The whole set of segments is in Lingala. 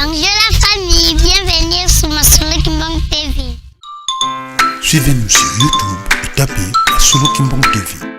Bonjour la famille, bienvenue sur Masolo Kimbang TV. Suivez-nous sur YouTube et tapez Masolo Kimbang TV.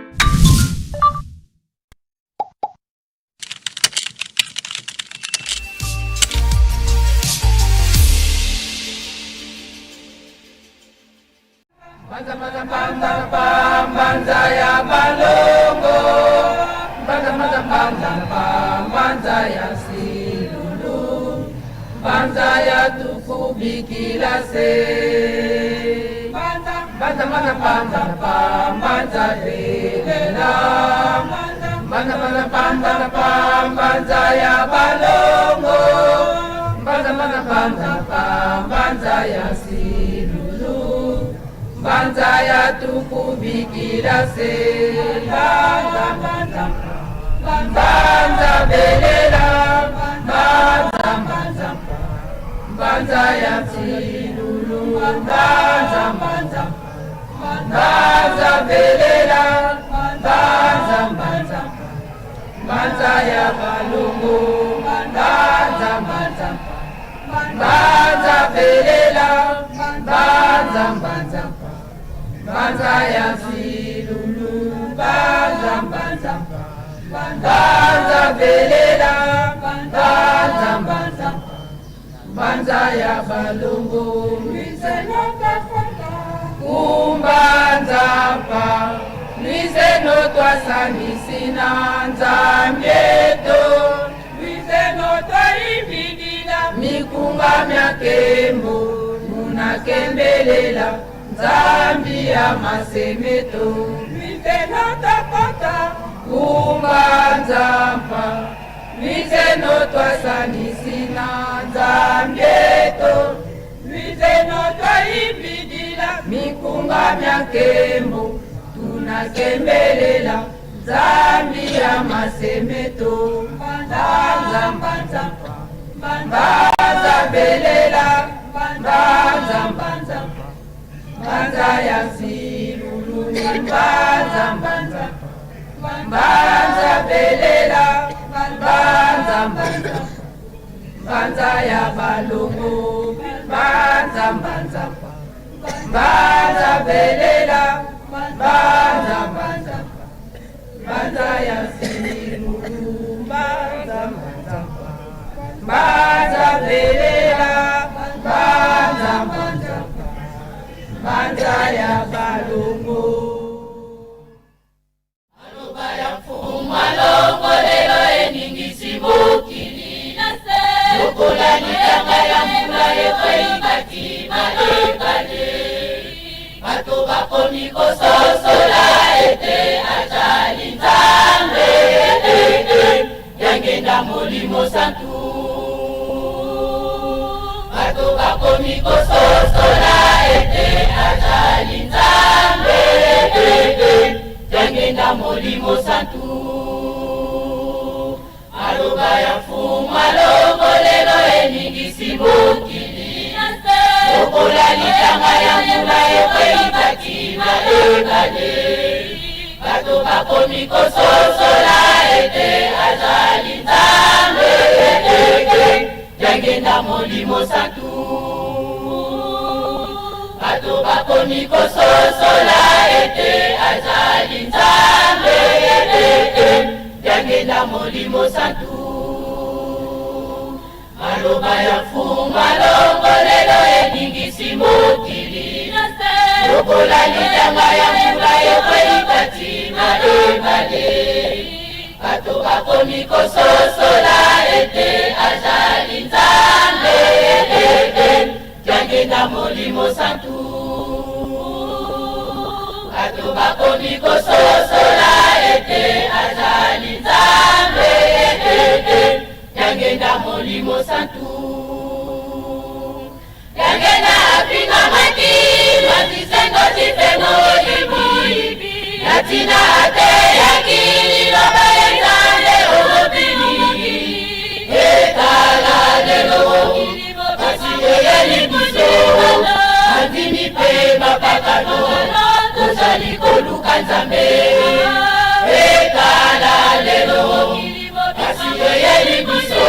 Kasi eyeli biso,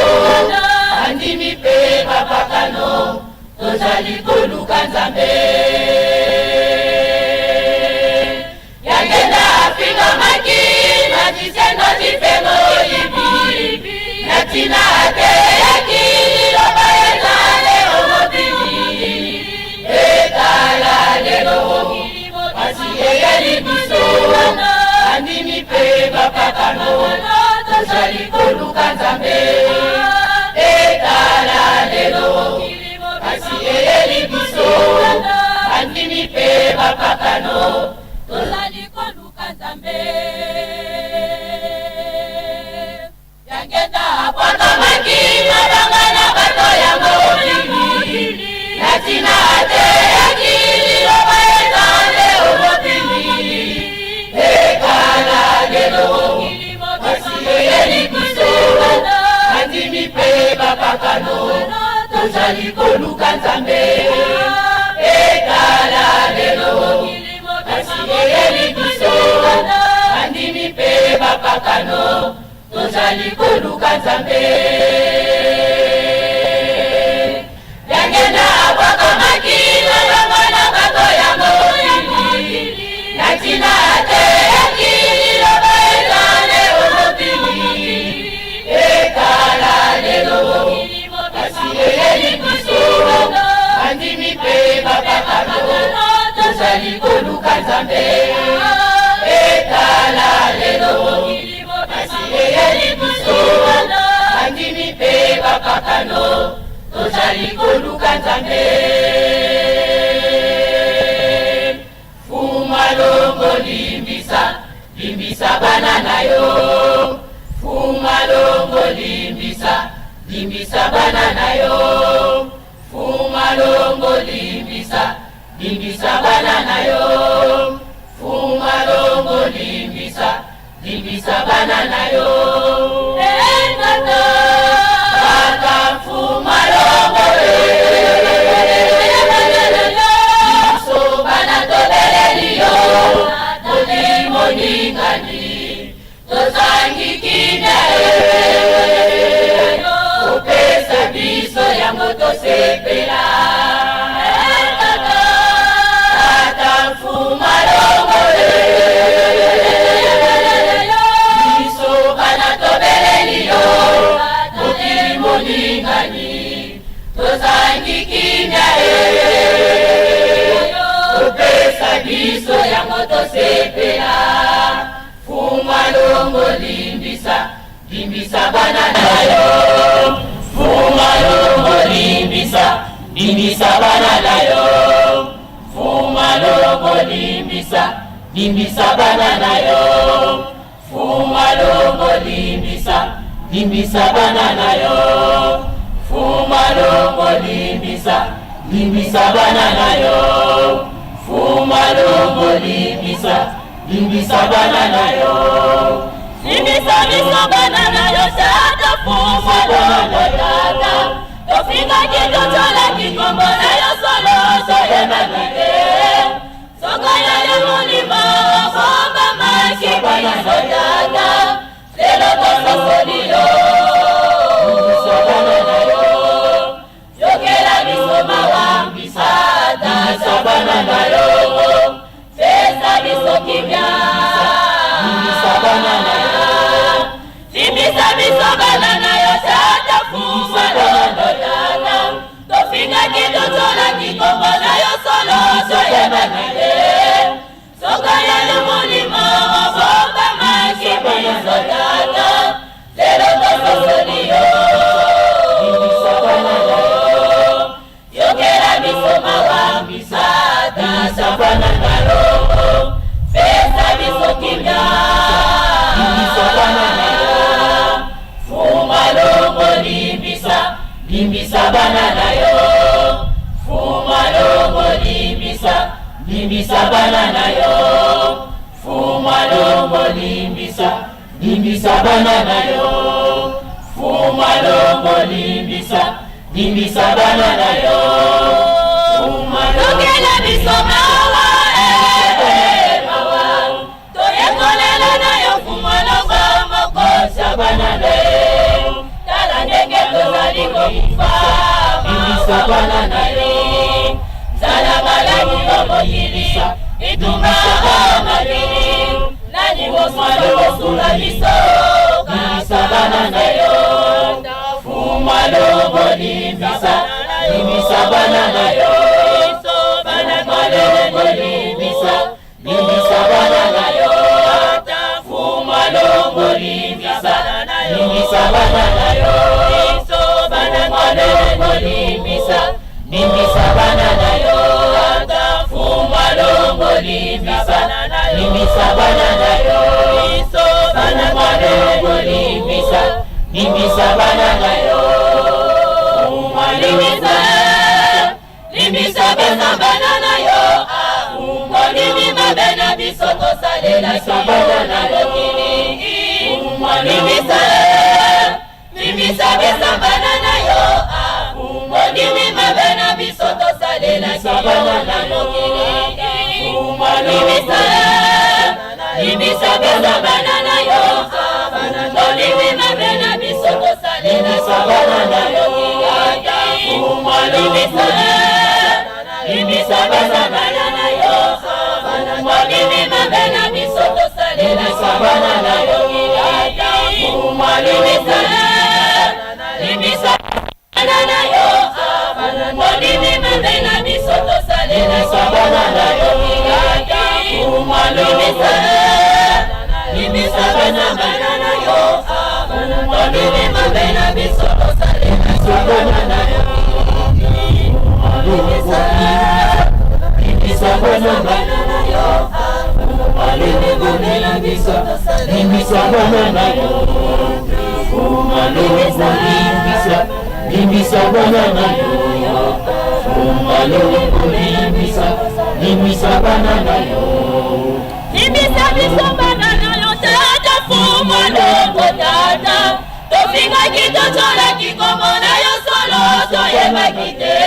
andimi mpe. Tozali koluka Nzambe. Yangenda afingamaki magicien noti mpe moyibi na ntina ateyaki liloba ezale omobili etala lelo kasi eyeli biso bandimi mpe bapakano tozali koluka Nzambe etala lelo kasi eyeli biso bandimi mpe bapakano tozali koluka Nzambe Yangenda abwakamaki mabanga na bato ya mokili na ntina ateyaki liloba ezale omokili ekala lelo kasi eyeli biso bandimi mpe bapakano tozali koluka Nzambe ekala lelo kasi eyeli biso bandimi mpe bapakano tozali koluka Nzambe Yangenda abwakamaki mabanga na bato ya mokili na ntina ateyaki liloba ezale omokili ekala lelo kasi eyeli biso bandimi mpe bapakano tozali koluka Nzambe ekala lelo kasi eyeli biso bandimi mpe bapakano tozali koluka Nzambe Fuma longo limbisa limbisa bana na yo Fuma longo limbisa limbisa bana na yo Fuma longo limbisa limbisa bana na yo Fuma longo limbisa limbisa bana na yo Tata Tata Fuma longo biso bana tobeleli yo molimo ningani tozangi kimia opesa biso yango tosepela Tata Mfuma Longo biso bana tobeleli yo mokili moningani tozangi kimia opesa biso yango tosepela Fuma Longo limbisa limbisa bana na yo Fuma Longo limbisa limbisa bana na yo Fuma Longo limbisa limbisa bana na yo Fuma Longo limbisa limbisa bana na yo Fuma Longo limbisa limbisa bana na yo Fuma Longo limbisa limbisa bana na yo Limbisa biso bana na yo tata Fuma Longo tata tofingaki totolaki kombo na yo solo toyebaki te soko yali molimo bombamaki biso tata lelo tososoli yo limbisa bana na yo yokela biso mawa limbisa bana na yo pesa biso kimia limbisa bana na yo limbisa biso bana na yo tata Fuma Longo tata tofingaki totolaki kombo na yo solo toyebaki te soko yali molimo obombamaki biso tata lelo tososoli yo limbisa bana na yo yokela biso mawa limbisa tata bana na yo pesa biso kimia limbisa bana na yo Fuma Longo limbisa limbisa bana na yo Fuma Longo limbisa limbisa bana na yo Fuma Longo limbisa limbisa bana na yo Fuma Longo limbisa limbisa bana na yo Fuma Yokela biso mawa eh, mawa toyekolela na yo Fuma Longo mokosa bana na yo tala ndenge tozali kokufa limbisa bana na yo. Maladi o mokili, bitumba o mokili, nani mosusu kosunga biso kaka na yo. Fuma longo limbisa, limbisa bana na yo. Fuma longo limbisa, limbisa bana na yo. Fuma longo limbisa, limbisa bana na yo. Fuma longo limbisa, limbisa bana na yo. Fuma longo limbisa, limbisa bana na yo. Fuma longo limbisa, limbisa bana na yo. Fuma limbisa, limbisa bana bana na yo. Molimi mabe na biso tosalelaki yo na mokili. Limbisa, limbisa biso bana na yo. Molimi mabe na biso tosalelaki yo na mokili. Limbisa, limbisa biso bana na yo. Molimi mabe na biso tosalelaki yo na mokili. Limbisa, limbisa biso bana na yo. Molimi mabe na biso tosalelaki yo na mokili. Limbisa, limbisa bana na yo. Molimi mabe na biso tosalelaki yo na mokili. Limbisa, limbisa biso bana na yo. Molimi mabe na biso tosalelaki yo na mokili. Limbisa, limbisa biso bana na yo. Molimi mabe na biso limbisa bana na yo. Fuma longo limbisa, limbisa bana na yo. Fuma longo limbisa, limbisa bana na yo. Limbisa biso bana na yo tata, fuma longo tata. Tofingaki, totolaki kombo na yo, solo toyebaki te.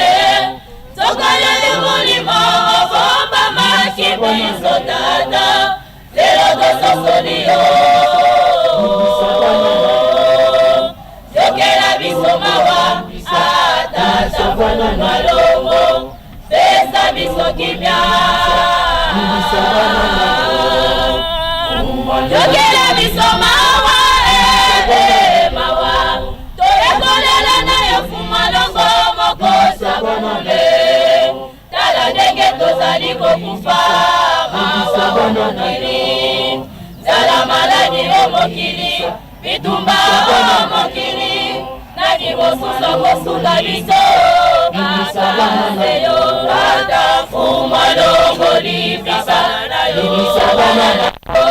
Tokaleli molimo obombamaki biso tata, lelo tososoli yo. Yokela biso mawa atata, fuma longo, pesa biso kimia. Yokela biso mawa, eh, mawa. Toyekolela na yo fuma longo, mokosa bule. Tala ndenge tozali kokufa, mawa o mokili, nzala, maladi o mokili, bitumba o mokili, nani mosusu akosunga biso kaka yo tata. Fuma longo limbisa, limbisa bana na yo.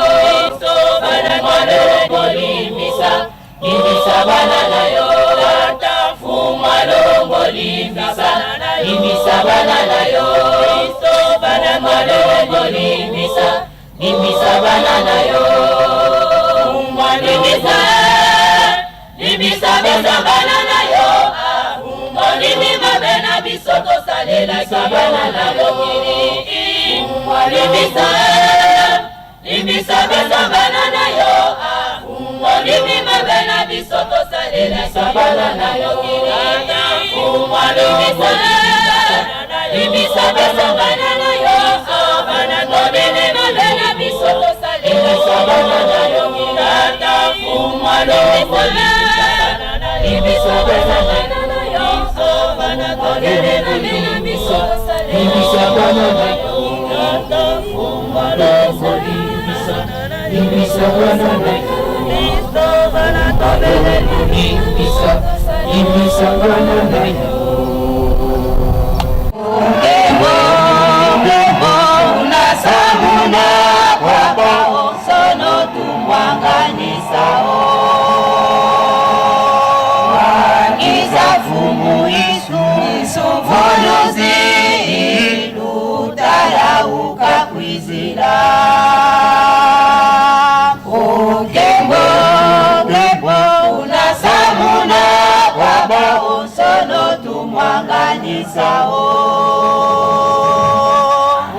Fuma longo limbisa, limbisa bana na yo. Fuma longo limbisa, limbisa bana na yo. Fuma longo limbisa, limbisa bana na yo. Fuma limbisa, limbisa biso bana na yo. Molimi mabe na biso tosalelaki yo na mokili. Limbisa, limbisa biso bana na yo. Molimi mabe na biso tosalelaki yo na mokili. Limbisa, limbisa biso bana na yo. Molimi mabe na biso tosalelaki yo na mokili. Limbisa, limbisa biso bana na yo. Molimi mabe na biso limbisa bana na yo. Fuma longo limbisa, limbisa bana na yo. Limbisa, limbisa bana na yo. Unasamuna kwaba sono tumwanganisao wangiza fumu isu isuvuluzi lutalauka kwizila ukembo kembo unasamuna kwaba sono tumwanganisao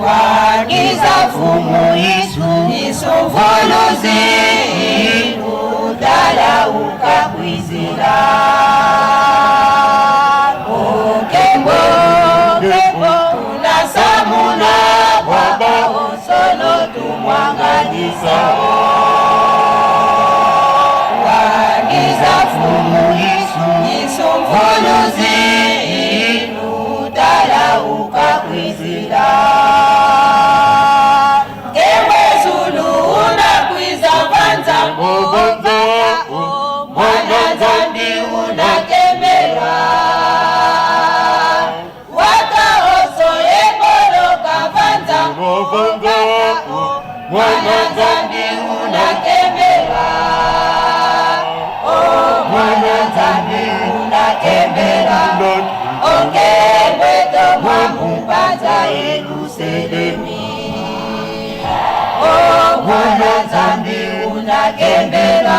wangiza fumu isu isuvuluzi lutalauka kwizila ukembo kembo unasamuna. Limbisa Wangiza fumu Yesu mvuluzi Inutala ukakwizila Kemwe Zulu unakwiza vanza Mwana Nzambi unakemera Wakaoso yekoloka vanza Mwana Nzambi unakemera Oh Mwana Nzambi unakemera Okengweto mwamumbanza Yerusalemi Oh Mwana Nzambi unakemera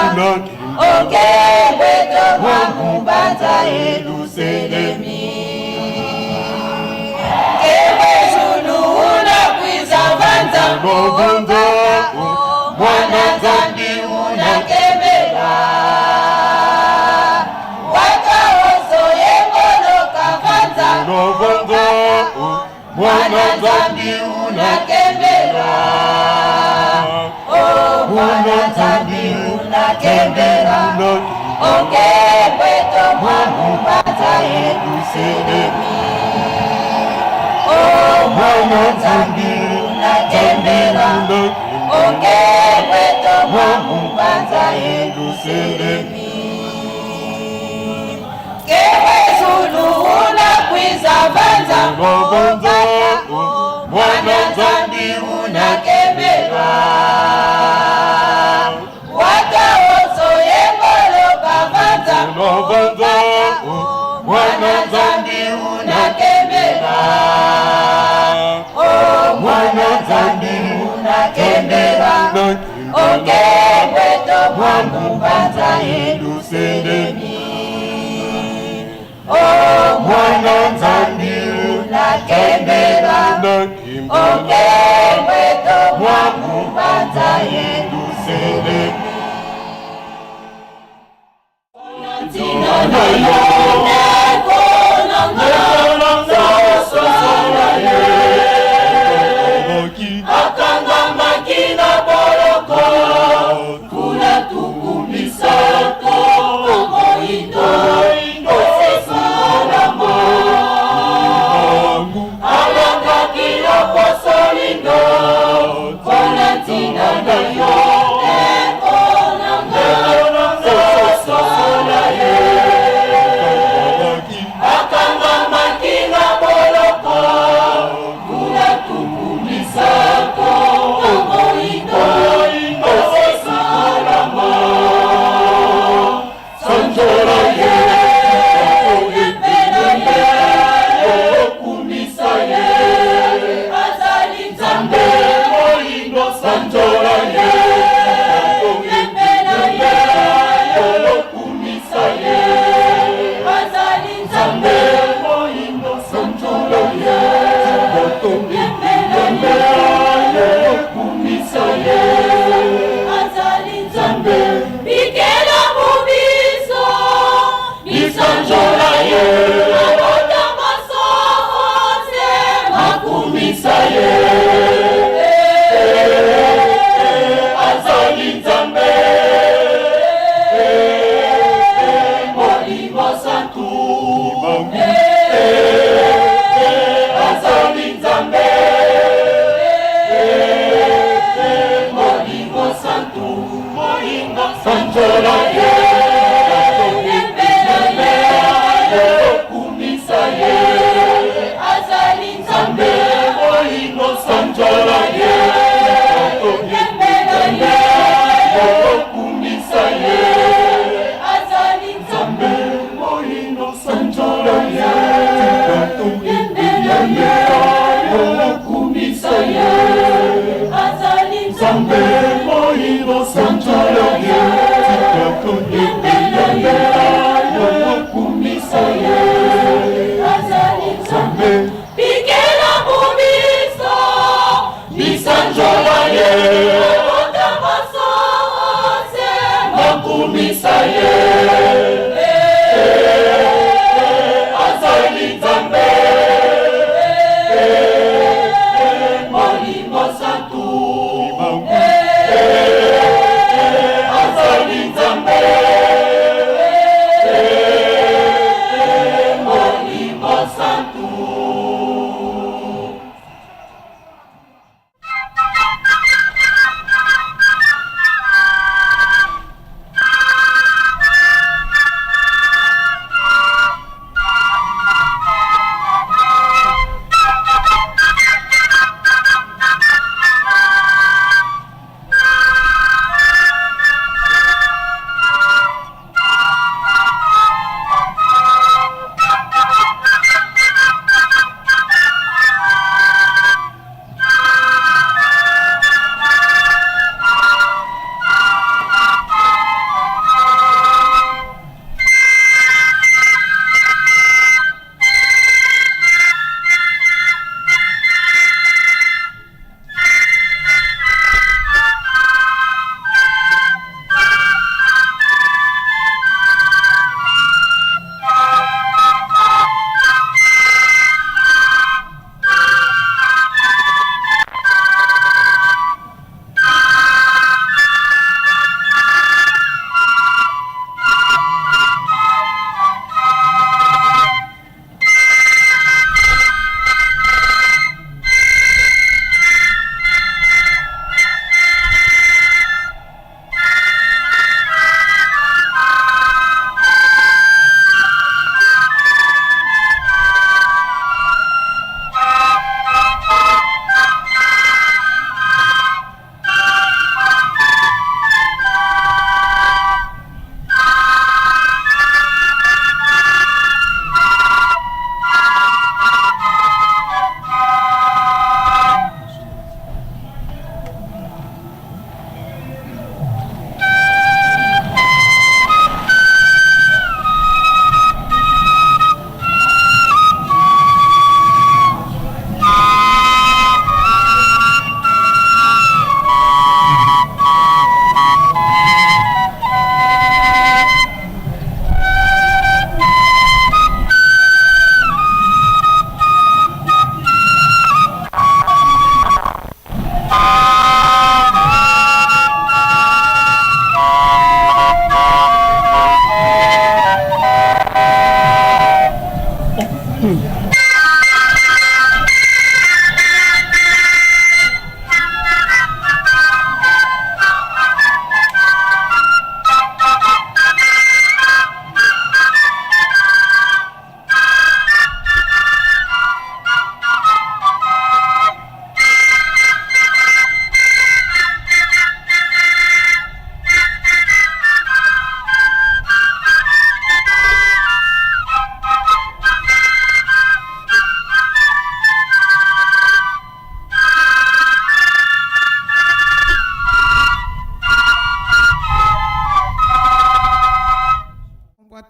Okengweto mwamumbanza Yerusalemi Kemwe Zulu unakwiza vanza Mwana Nzambi unakemera Wakaoso yekoloka vanza Mwana Nzambi unakemera Oh Mwana Nzambi unakemera Okengweto mwamumbanza Yerusalemi Oh Mwana Nzambi unakemera Okengweto mwamumbanza Yerusalemi Kemwe Zulu unakwiza vanza Mwana Nzambi unakemera Wakaoso yekoloka vanza Mwana Nzambi unakemera Oh Mwana Nzambi unakemera Okengweto mwamumbanza Yerusalemi Oh Mwana Nzambi unakemera Okengweto mwamumbanza Yerusalemi Akangamaki na boloko kuna 30 moindo osesalamo alangaki na posolindo mpona ntina na yo ekonanga sosola ye.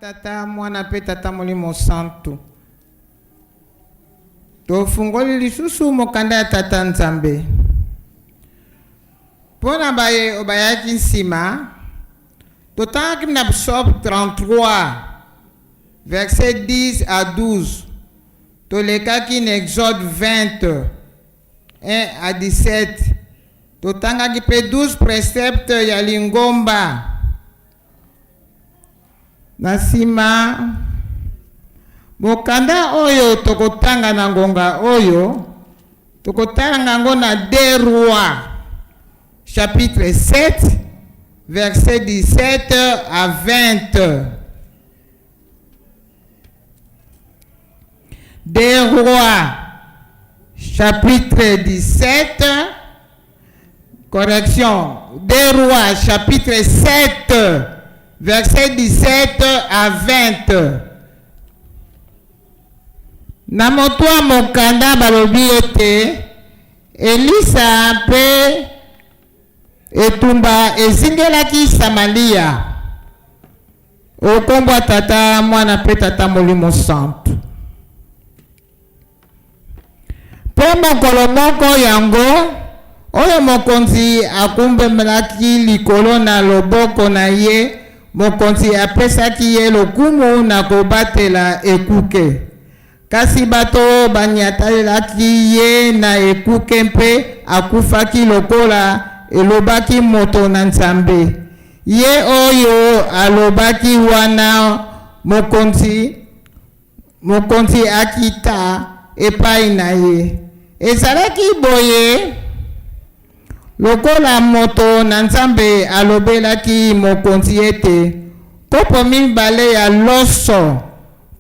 Tata, Mwana mpe Tata Molimo Santu. Tofungoli lisusu mokanda ya Tata Nzambe. Mpo na baye oyo bayaki nsima, totangaki na Psaume 33, verset 10 à 12. Tolekaki na Exode 20, 1 à 17. Totangaki mpe 12 preceptes ya lingomba. Na nsima, mokanda oyo tokotanga na ngonga oyo, tokotanga yango na 2 Rois chapitre 7 verset 17 à 20. 2 Rois chapitre 17 Correction, 2 Rois chapitre 7 verset 17 à 20. Na moto ya mokanda balobi ete Elisa mpe etumba ezingelaki Samalia. Okombwa Tata, Mwana mpe Tata Molimo Santu. Mpe mokolo moko yango oyo mokonzi akumbamelaki likolo na loboko na ye, mokonzi apesaki ye lokumu na kobatela ekuke. Kasi bato banyatalelaki ye na ekuke mpe akufaki lokola elobaki moto na Nzambe. Ye oyo alobaki wana mokonzi Mokonzi akita epai na ye. Ezalaki boye lokola moto na Nzambe alobelaki mokonzi ete, Kopo mibale ya loso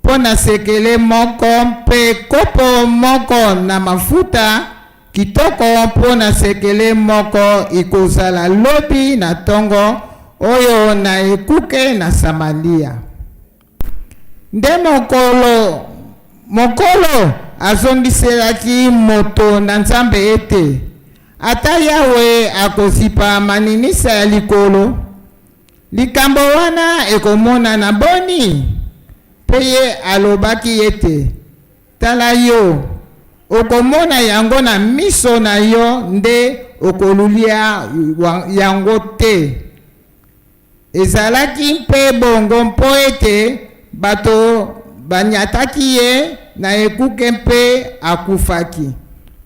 mpo na sekele moko mpe kopo moko na mafuta kitoko mpo na sekele moko ikozala lobi na ntongo oyo na ekuke na Samalia. Nde mokolo mokolo azongiselaki moto na Nzambe ete, Ata Yawe akozipa maninisa ya likolo, likambo wana ekomonana boni? Mpe ye alobaki ete, Tala yo, okomona yango na miso na yo nde okolulia yango te. Ezalaki mpe bongo mpo ete bato banyataki ye na ekuke mpe akufaki.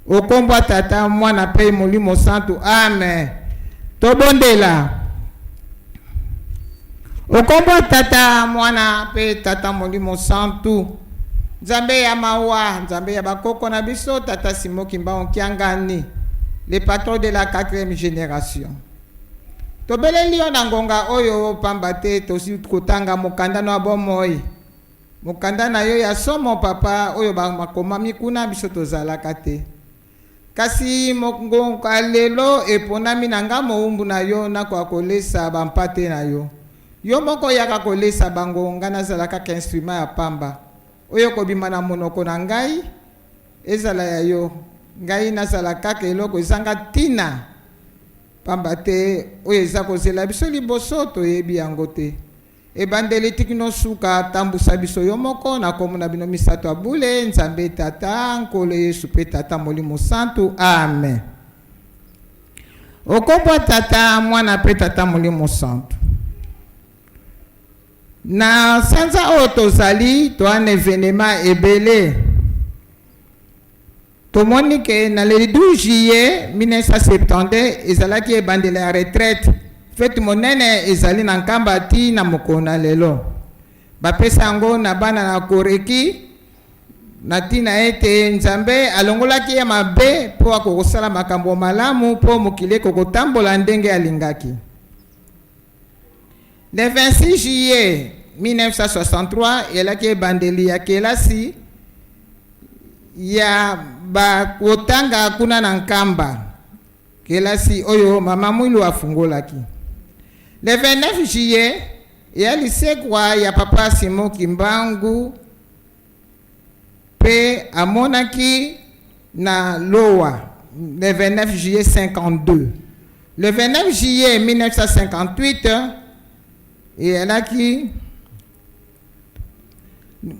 O kombo ya Tata, Mwana mpe Molimo Santu. Amen. Tobondela. O kombo ya Tata, Mwana mpe Tata Molimo Santu. Nzambe ya mawa, Nzambe ya bakoko na biso, Tata Simon Kimbangu Kiangani, le patron de la quatrième génération. Tobeleli yo na ngonga oyo pamba te tosi kotanga mokanda no ya bomoi, mokanda na yo ya somo papa, oyo makomami kuna biso tozalaka te. Kasi ngonga lelo eponami na nga mowumbu na yo nakoka kolesa ba mpate na yo. Yo moko yaka kolesa bango, nga nazala kaka instrument ya pamba. Oyo ekobima na monoko na ngai ezala ya yo, ngai nazala kaka eloko ezanga tina. Pamba te oyo eza kozela biso liboso toyebi yango te. Ebandeli ti kino suka, tambusa biso yo moko na kombo na bino misato ya bule, Nzambe Tata, Nkolo Yesu pe Tata Molimo Santu. Amen. Okombwa Tata, Mwana pe Tata Molimo Santu. Na sanza oyo tozali, toa na evenema ebele. Tomoni ke na le 12 juillet 1972 ezalaki ebandela ya retraite. Feti monene ezali na Nkamba ti na mokolo na lelo. Bapesa yango na bana na Koreki. Na ntina ete Nzambe alongolaki ye mabe mpo akokosala makambo malamu mpo mokili ekokotambola ndenge alingaki. Le 26 juillet 1963 elaki ebandeli ya kelasi ya bakotanga kuna na Nkamba, kelasi oyo Mama Mwilu afungolaki. Le 29 juillet eya lisekwa ya Papa Simon Kimbangu mpe amonaki na Lowa le 29 juillet 52. Le 29 juillet 1958 eyalaki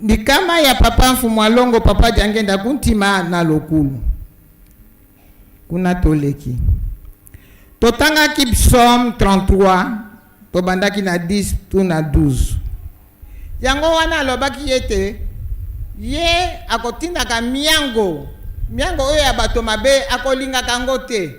likama ya Papa Mfumu Alongo Papa Diangenda Kuntima na Lokulu. Kuna toleki. Totangaki Psaume 33, tobandaki na 10 to na 12. Yango wana alobaki ete ye akotindaka miango, miango oyo ya bato mabe akolingaka yango te,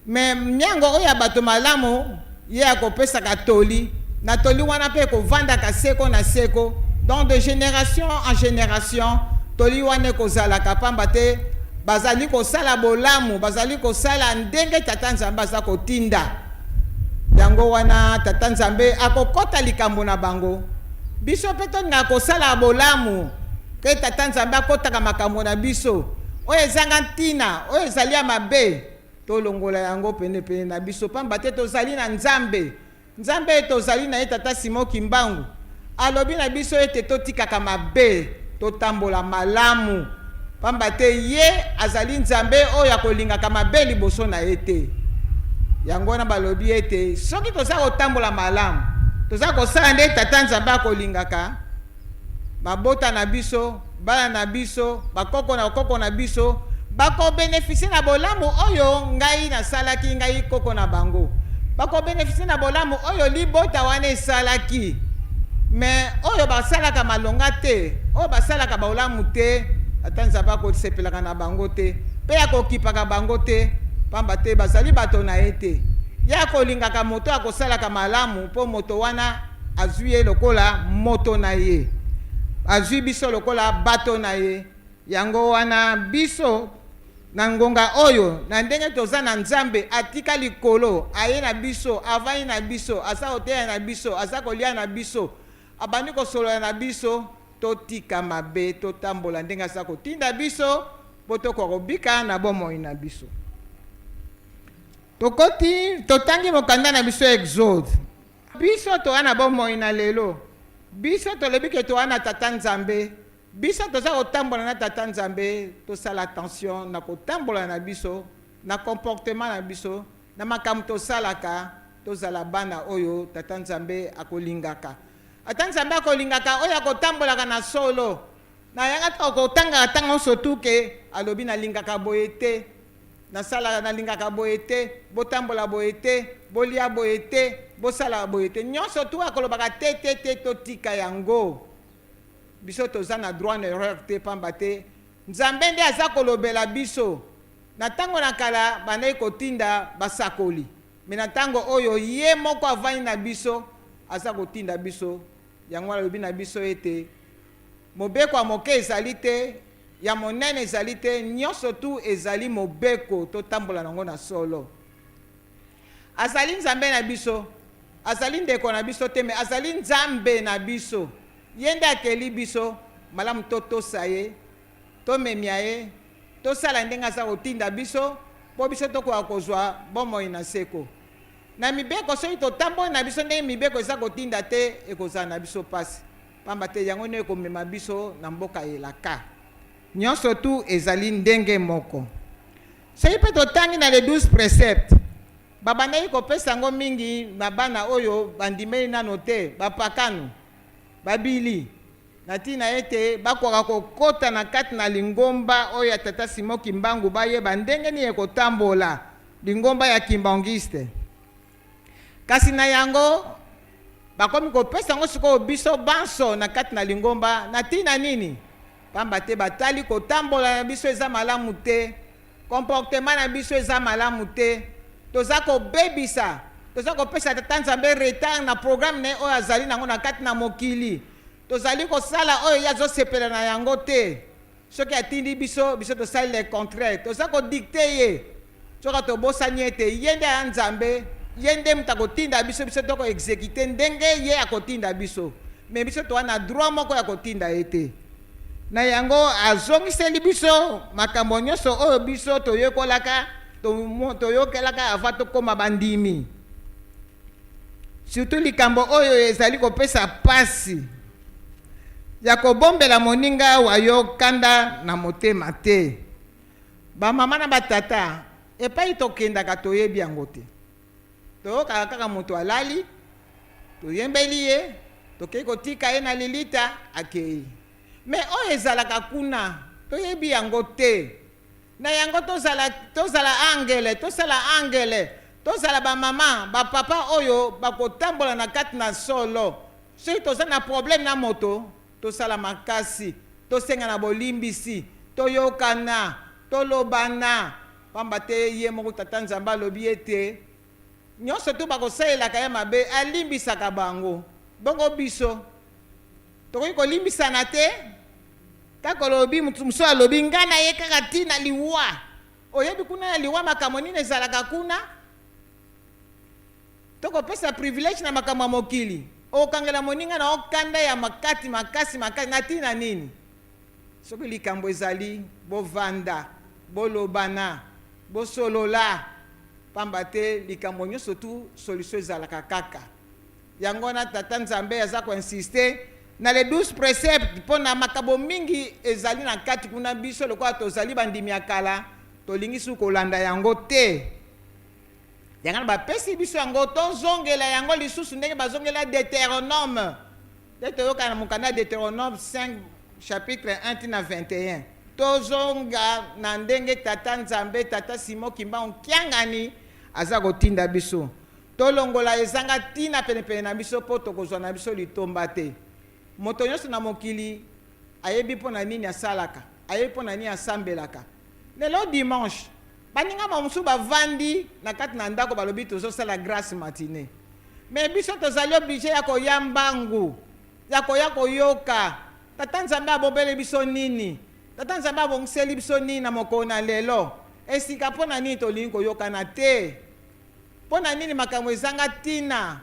me miango oyo ya bato malamu ye akopesaka toli, na toli wana mpe ekovandaka seko na seko, donc de génération en génération toli wana ekozalaka, pamba te bazali kosala bolamu, bazali kosala ndenge Tata Nzambe aza kotinda. Yango wana Tata Nzambe akokota likambo na bango. Biso mpe tolingaka kosala bolamu ke Tata Nzambe akotaka makambo na biso oyo ezanga ntina, oyo ezali ya mabe, tolongola yango penepene na biso, pamba te tozali na Nzambe. Nzambe tozali na ye, Tata Simon Kimbangu alobi na biso ete totikaka mabe, totambola malamu, pamba te ye azali Nzambe oyo akolingaka mabe liboso na ye te. Yango wana balobi ete soki toza kotambola malamu, toza kosala nde Tata Nzambe akolingaka, mabota na biso, bana na biso, bakoko na koko na biso bakobenefisie na bolamu oyo ngai nasalaki, ngai koko na bango bakobenefisie na bolamu oyo libota wana esalaki. Me oyo basalaka malonga te, oyo basalaka bolamu te, Tata Nzambe akosepelaka na bango te mpe akokipaka bango te, pamba te bazali bato na ye te. Ye akolingaka moto akosalaka malamu, mpo moto wana azwi ye lokola moto na ye, azwi biso lokola bato na ye. Yango wana biso na ngonga oyo, na ndenge toza na Nzambe atika likolo, aye na biso, avandi na biso, aza koteya na biso, aza kolia na biso, abandi kosolola na biso, totika mabe, totambola ndenge aza kotinda biso mpo tokoka kobika na bomoi na biso. Tokoti, totangi mokanda na biso Exode. Biso toa na bomoi na lelo, biso tolobi ke toa na Tata Nzambe, biso toza kotambola na Tata Nzambe, tosala attention na kotambola na biso, na comportement na biso, na makambo tosalaka, tozala bana oyo Tata Nzambe akolingaka. Ata Nzambe akolingaka oyo akotambolaka na solo. Na yanga to kotangaka ntango nyonso tu ke alobi nalingaka boye te, nasalaka nalingaka boye te, botambola boye te, bolia boye te, bosala boye te. Nyonso tu akolobaka te te te, totika yango. Biso toza na droit na erreur te, pamba te Nzambe nde aza kolobela biso. Na ntango na kala bandaki kotinda basakoli, me na ntango oyo ye moko avandi na biso aza kotinda biso. Yango alobi na biso ete mobeko ya moke ezali te, ya monene ezali te, nyonso tu ezali mobeko, totambola nango na solo. Azali Nzambe na biso, azali ndeko na biso te, me azali Nzambe na biso. Ye nde akeli biso, malamu totosa ye, tomemia ye, tosala ndenge aza kotinda biso, mpo biso tokoka kozwa bomoi na seko. Na mibeko, soki totamboli na biso ndenge mibeko eza kotinda te, ekozala na biso pasi, pamba te yango nde ekomema biso na mboka elaka. Nyonso tu ezali ndenge moko. Soki mpe totangi na les 12 préceptes, babandaki kopesa yango mingi na bana oyo bandimeli nano te, bapakano, babili, na ntina ete bakoka kokota na kati na lingomba oyo ya Tata Simon Kimbangu, bayeba ndenge nini ekotambola lingomba ya Kimbanguiste. Kasi na yango bakomi kopesa yango sikoyo biso banso na kati na lingomba na ntina nini? Pamba te batali kotambola na biso eza malamu te, comportement na biso eza malamu te, toza kobebisa, toza kopesa Tata Nzambe retard na programme na ye oyo azali nango na kati na mokili, tozali kosala oyo ye azosepela na yango te. Soki atindi biso, biso tosali le contraire, toza kodikte ye. Soki tobosani ete ye nde aya Nzambe, ye nde moto akotinda biso, biso tokoexekite ndenge ye akotinda biso. Me biso toza na droit moko ya kotinda ye te. Na yango azongiseli biso makambo nyonso oyo biso toyekolaka, toyokelaka avant tokóma bandimi. Surtout likambo oyo ezali kopesa pasi ya kobombela moninga wa yo kanda na motema te. Bamama na batata, epai tokendaka toyebi yango te. Toyokaka kaka moto alali, toyembeli ye, tokei kotika ye na lilita, akei. Me oyo ezalaka kuna toyebi yango te. Na yango tozala, tozala angele, tosala angele, tozala bamama, bapapa oyo bakotambola na kati na solo. Soki toza na problème na moto, tosala makasi, tosenga na bolimbisi, toyokana, tolobana, pamba te ye moko Tata Nzambe alobi ete nyonso tu bakosalelaka ye mabe, alimbisaka bango. Bongo biso tokoki kolimbisana te? Kaka olobi, moto mosusu alobi ngai na ye kaka ti na liwa. Oyebi kuna na liwa makambo nini ezalaka kuna? Tokopesa privilège na makambo ya mokili, okangela moninga na okanda ya makati makasi makasi na ntina nini? Soki likambo ezali, bovanda, bolobana, bosolola, pamba te likambo nyonso tu solution ezalaka kaka. Yango wana Tata Nzambe aza koinsiste na les 12 préceptes mpo na makambo mingi ezali na kati kuna. Biso lokola tozali bandimi ya kala, tolingi su kolanda yango te. Yango wana bapesi biso yango, tozongela yango lisusu ndenge bazongela Deutéronome. Nde toyoka na mokanda ya Deutéronome 5 chapitre 1 tina 21. Tozonga na ndenge Tata Nzambe, Tata Simon Kimbangu Kiangani aza kotinda biso. Tolongola ezanga ntina penepene na biso mpo tokozwa na biso litomba te. Moto nyonso na mokili ayebi mpo na nini asalaka, ayebi mpo na nini asambelaka. Lelo dimanche, baninga mosusu bavandi na kati na ndako, balobi tozosala grace matinée. Me biso tozali oblige ya koya mbangu, ya koya koyoka Tata Nzambe abobeli biso nini, Tata Nzambe abongiseli biso nini na mokolo na lelo. Esika mpo na nini tolingi koyokana te? Mpo na nini makambo ezanga ntina?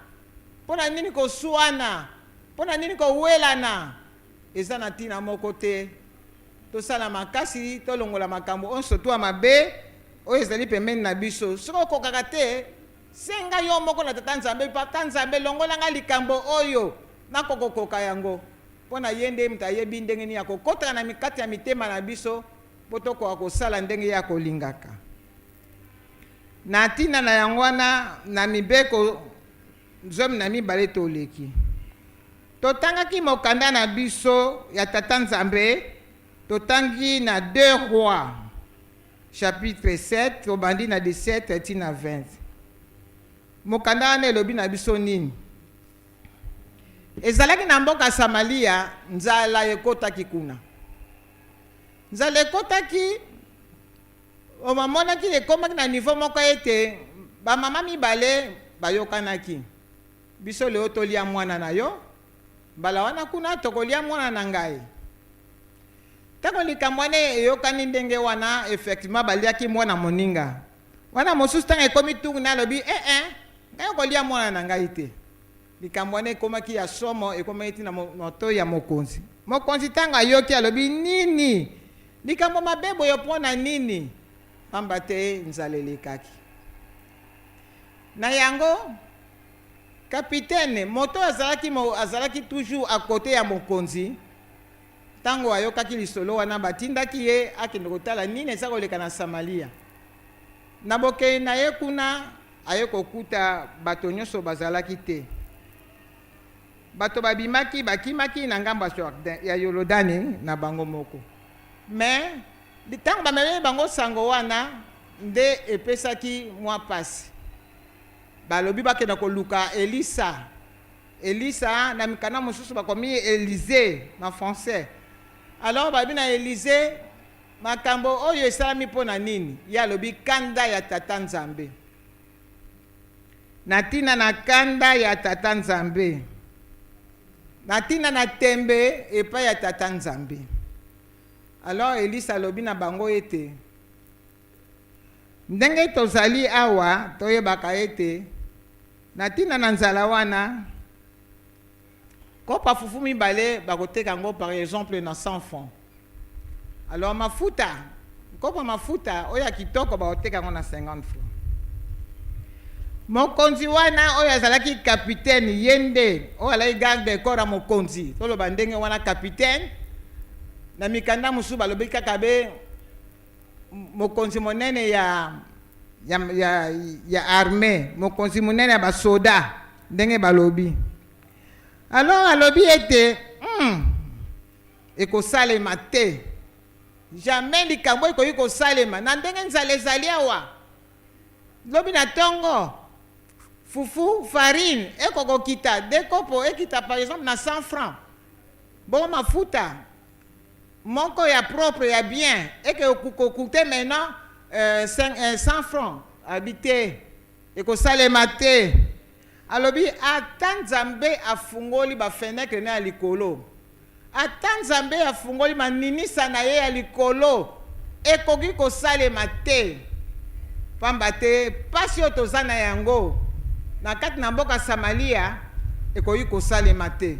Mpo na nini koswana? Mpo na nini kowelana? Eza na ntina moko te. Tosala makasi tolongola makambo onso tu ya mabe oyo ezali pembeni na biso. Soki okokaka te, senga yo moko na Tata Nzambe: Tata Nzambe, longola ngai likambo oyo, nakokokoka yango. Mpo na ye nde moto ayebi ndenge nini akokotaka na kati ya mitema na biso mpo tokoka kosala ndenge ye akolingaka. Na ntina na yango wana, na mibeko 12 toleki, totangaki mokanda na biso ya Tata Nzambe, totangi na 2 Rois chapitre 7, tobandi na 17 ti na 20. Mokanda wana elobi na biso nini? Ezalaki na mboka Samalia, nzala ekotaki kuna. Nzala ekotaki, bamonaki ekomaki na niveau moko ete bamama mibale bayokanaki: biso leo tolia mwana na yo, mbala wana kuna tokolia mwana na ngai. Ntango likambo wana eyokani ndenge wana, effectivement baliaki mwana moninga wana mosusu. Ntango ekomi tungu na alobi: eh eh, ngai okolia mwana na ngai te. Likambo wana ekomaki ya somo, ekomaki ntina moto ya mokonzi. Mokonzi ntango ayoki, alobi: nini, likambo mabe boye, mpo na nini? Pamba te nzala elekaki. Na yango kapitene, moto azalaki, azalaki toujours à côté ya mokonzi, ntango ayokaki lisolo wana, batindaki ye akende kotala nini eza koleka na Samalia. Na bokei na ye kuna, aye kokuta bato nyonso bazalaki te. Bato babimaki, bakimaki na ngambo ya Yolodani na bango moko. Me ntango bamemeli bango sango wana, nde epesaki mwa pasi. Balobi bakenda koluka Elisa. Elisa, na mikanda mosusu bakomi Élisée na français. Alors balobi na Élisée: makambo oyo esalami mpo na nini? Ye alobi: kanda ya Tata Nzambe. Na ntina na kanda ya Tata Nzambe, na ntina na tembe epai ya Tata Nzambe. Alors Elisa alobi na bango ete, Ndenge tozali awa, toyebaka ete na ntina na nzala wana, kopo ya fufu mibale bakoteka yango par exemple na 100 francs. Alors mafuta, kopo ya mafuta oyo ya kitoko bakoteka yango na 50 francs. Mokonzi wana oyo azalaki capitaine, ye nde oyo azalaki garde corps ya mokonzi, toloba ndenge wana capitaine. Na mikanda mosusu balobi kaka be mokonzi monene ya, ya, ya, ya armee, mokonzi monene ya basoda, ndenge balobi. Alors alobi ete ekosalema te, jamais likambo ekoki kosalema na ndenge nzala ezali awa. Lobi na tongo fufu farine ekokokita de kopo ekita par exemple na 100 francs, bongo mafuta moko ya propre ya bien eke kokute maintenant 100 francs. Abi te, ekosalema te. Alobi ata Nzambe afungoli bafenetre na ya likolo, ata Nzambe afungoli maninisa na ye ya likolo, ekoki kosalema te, pamba te pasi oyo toza na yango na kati na mboka Samalia ekoki kosalema te.